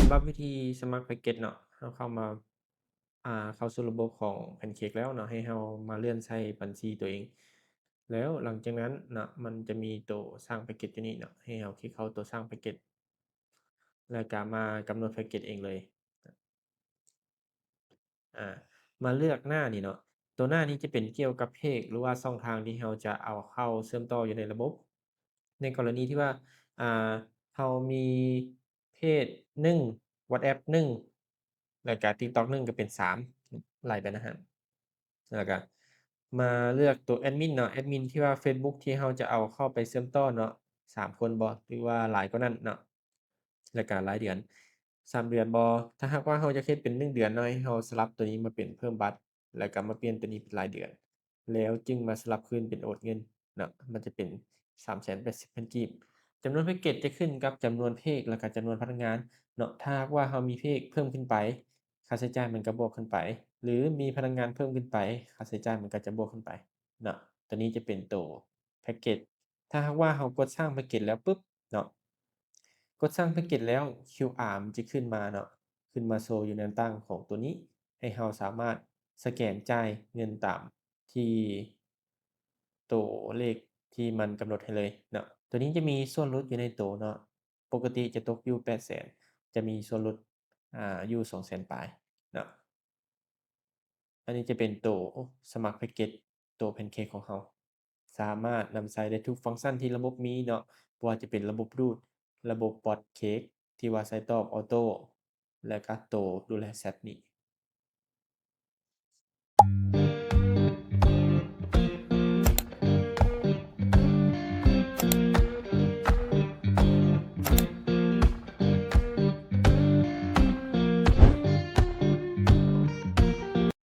ສຳລັບວິທີສະໝັກແພັກເກັດເນາະ ເຮົາເຂົ້າມາ ອ່າ ເຂົ້າສູ່ລະບົບຂອງ Pancake ແລ້ວເນາະ ໃຫ້ເຮົາມາເລື່ອນໃສ່ບັນຊີຕົວເອງ ແລ້ວຫຼັງຈາກນັ້ນເນາະ ມັນຈະມີໂຕສ້າງແພັກເກັດຢູ່ນີ້ເນາະ ໃຫ້ເຮົາຄລິກເຂົ້າໂຕສ້າງແພັກເກັດ ແລ້ວກະມາກຳນົດແພັກເກັດເອງເລີຍ. ອ່າ ມາເລືອກໜ້ານີ້ເນາະ ໂຕໜ້ານີ້ຈະເປັນກ່ຽວກັບເພຈ ຫຼືວ່າຊ່ອງທາງທີ່ເຮົາຈະເອົາເຂົ້າເຊື່ອມຕໍ່ຢູ່ໃນລະບົບ. ໃນກໍລະນີທີ່ວ່າ ອ່າ ເຮົາມີເພຈໜຶ່ງ WhatsApp ໜຶ່ງ ແລ້ວກະ TikTok ໜຶ່ງ ກໍເປັນສາມ ໄລ່ໄປນະຮະ ແລ້ວກະມາເລືອກໂຕແອັດມິນເນາະ ແອັດມິນທີ່ວ່າ Facebook ທີ່ເຮົາຈະເອົາເຂົ້າໄປເຊື່ອມຕໍ່ເນາະ ສາມຄົນບໍ ຫຼືວ່າຫຼາຍກວ່ານັ້ນເນາະ ແລ້ວກະລາຍເດືອນ ສາມເດືອນບໍ. ຖ້າຫາກວ່າເຮົາຢາກເຮັດເປັນໜຶ່ງເດືອນເນາະ ໃຫ້ເຮົາສະຫຼັບໂຕນີ້ມາເປັນເພີ່ມບັດ ແລ້ວກະມາປ່ຽນໂຕນີ້ເປັນລາຍເດືອນ ແລ້ວຈຶ່ງມາສະຫຼັບຄືນເປັນໂອນເງິນເນາະ ມັນຈະເປັນສາມແສນແປດສິບພັນກີບ. ຈຳນວນແພັກເກັດຈະຂຶ້ນກັບຈຳນວນເພຈ ແລ້ວກະຈຳນວນພະນັກງານເນາະ. ຖ້າຫາກວ່າເຮົາມີເພຈເພີ່ມຂຶ້ນໄປ ຄ່າໃຊ້ຈ່າຍມັນກະບວກຂຶ້ນໄປ ຫຼືມີພະນັກງານເພີ່ມຂຶ້ນໄປ ຄ່າໃຊ້ຈ່າຍມັນກະຈະບວກຂຶ້ນໄປເນາະ. ໂຕນີ້ຈະເປັນໂຕແພັກເກັດ ຖ້າຫາກວ່າເຮົາກົດສ້າງແພັກເກັດແລ້ວປຶບເນາະ ກົດສ້າງແພັກເກັດແລ້ວ ຄິວອາ ມັນຈະຂຶ້ນມາເນາະ ຂຶ້ນມາໂຊຢູ່ໃນໜ້າຕ່າງຂອງໂຕນີ້ ໃຫ້ເຮົາສາມາດສະແກນຈ່າຍເງິນຕາມທີ່ໂຕເລກທີ່ມັນກຳນົດໃຫ້ເລີຍເນາະ. ໂຕນີ້ຈະມີສ່ວນຫຼຸດຢູ່ໃນໂຕເນາະ ປົກກະຕິຈະຕົກຢູ່ແປດແສນ ຈະມີສ່ວນຫຼຸດ ອ່າ ຢູ່ສອງແສນປາຍເນາະ. ອັນນີ້ຈະເປັນໂຕສະໝັກແພັກເກັດ ໂຕ Pancake ຂອງເຮົາ ສາມາດນຳໃຊ້ໄດ້ທຸກຟັງຊັນທີ່ລະບົບມີເນາະ ບໍ່ວ່າຈະເປັນລະບົບຮູດ ລະບົບ Bot Cake ທີ່ວ່າໃຊ້ຕອບ Auto ແລະກະໂຕດູແລແຊັດນີ້